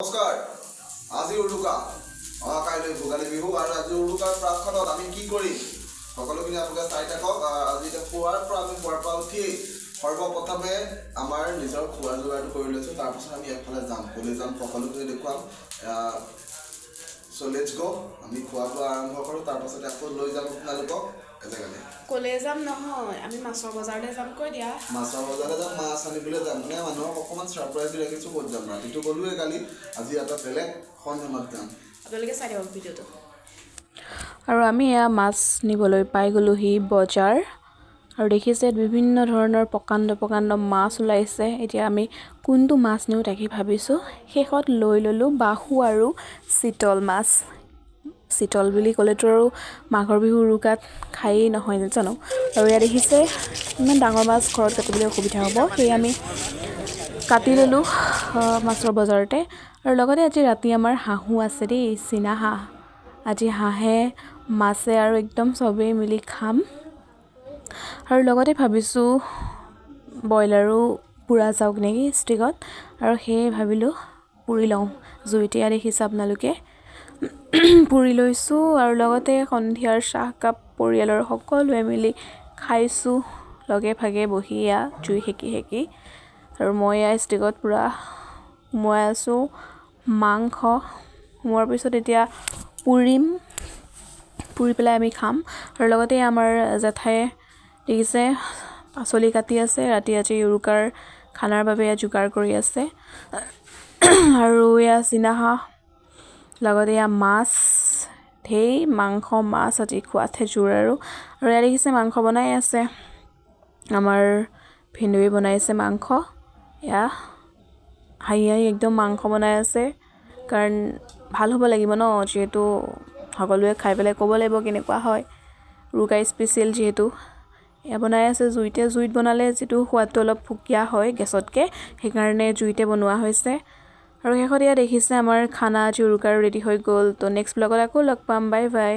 নমস্কাৰ। আজি উৰুকা, অহা কাইলৈ ভোগালী বিহু আৰু আজি উৰুকাৰ প্ৰাকক্ষণত আমি কি কৰিম, সকলোখিনি আপোনালোকে চাই থাকক। আজি এতিয়া পুৱাৰ পৰা আমি পুৱাৰ পৰা উঠি সৰ্বপ্ৰথমে আমাৰ নিজৰ খোৱা যোগাৰটো কৰি লৈছোঁ। তাৰপাছত আমি এফালে যাম, ক'লৈ যাম সকলোখিনি দেখুৱাম। চ' let's গ', আমি খোৱা বোৱা আৰম্ভ কৰোঁ, তাৰপাছতে আকৌ লৈ যাম আপোনালোকক এজেগালৈ। ক'লে যাম নহয়, আমি মাছৰ বজাৰলৈ যাম, কৈ দিয়া। মাছৰ বজাৰলৈ যাম, মাছ আনিবলৈ যাম। মানে মানুহক অকণমান ছাৰপ্ৰাইজ দি ৰাখিছোঁ ক'ত যাম। ৰাতিটো গ'লোৱে কালি, আজি এটা বেলেগ সন্ধানত যাম। আপোনালোকে চাই থাকক ভিডিঅ'টো। আৰু আমি এয়া মাছ নিবলৈ পাই গ'লোহি বজাৰ আৰু দেখিছে ইয়াত বিভিন্ন ধৰণৰ প্ৰকাণ্ড প্ৰকাণ্ড মাছ ওলাইছে। এতিয়া আমি কোনটো মাছ নিওঁ তাকে ভাবিছোঁ। শেষত লৈ ল'লোঁ বাহু আৰু চিতল মাছ। চিতল বুলি ক'লেতো আৰু মাঘৰ বিহু উৰুকাত খায়েই নহয় জানো? আৰু ইয়াত দেখিছে ইমান ডাঙৰ মাছ ঘৰত কাটিবলৈ অসুবিধা হ'ব, সেয়ে আমি কাটি ল'লোঁ মাছৰ বজাৰতে। আৰু লগতে আজি ৰাতি আমাৰ হাঁহো আছে দেই, চীনা হাঁহ। আজি হাঁহে মাছে আৰু একদম চবেই মিলি খাম। আৰু লগতে ভাবিছোঁ ব্ৰইলাৰো পোৰা যাওক নেকি ষ্টিকত, আৰু সেয়ে ভাবিলোঁ পুৰি লওঁ জুইতে। এয়া দেখিছে আপোনালোকে, পুৰি লৈছোঁ। আৰু লগতে সন্ধিয়াৰ চাহকাপ পৰিয়ালৰ সকলোৱে মিলি খাইছোঁ লগে ভাগে বহি এয়া জুই সেকি সেকি। আৰু মই এয়া ষ্টিকত পূৰা সুমুৱাই আছোঁ মাংস। সোমোৱাৰ পিছত এতিয়া পুৰিম, পুৰি পেলাই আমি খাম। আৰু লগতে আমাৰ জেঠায়ে দেখিছে পাচলি কাটি আছে, ৰাতি আজি উৰুকাৰ খানাৰ বাবে এয়া যোগাৰ কৰি আছে। আৰু এয়া চীনা হাঁহ, লগতে এয়া মাছ, ঢেৰ মাংস মাছ আজি খোৱাতহে জোৰ। আৰু আৰু এয়া দেখিছে মাংস বনাই আছে, আমাৰ ভিনদেউৱে বনাইছে মাংস। এয়া হাঁহি হাঁহি একদম মাংস বনাই আছে, কাৰণ ভাল হ'ব লাগিব ন, যিহেতু সকলোৱে খাই পেলাই ক'ব লাগিব কেনেকুৱা হয়, উৰুকা স্পেচিয়েল যিহেতু। এয়া বনাই আছে জুইতে। জুইত বনালে যিটো সোৱাদটো অলপ সুকীয়া হয় গেছতকৈ, সেইকাৰণে জুইতে বনোৱা হৈছে। আৰু শেষত এয়া দেখিছে আমাৰ খানা আজি উৰুকাৰ ৰেডি হৈ গ'ল। তো নেক্সট ব্লগত আকৌ লগ পাম, বাই বাই।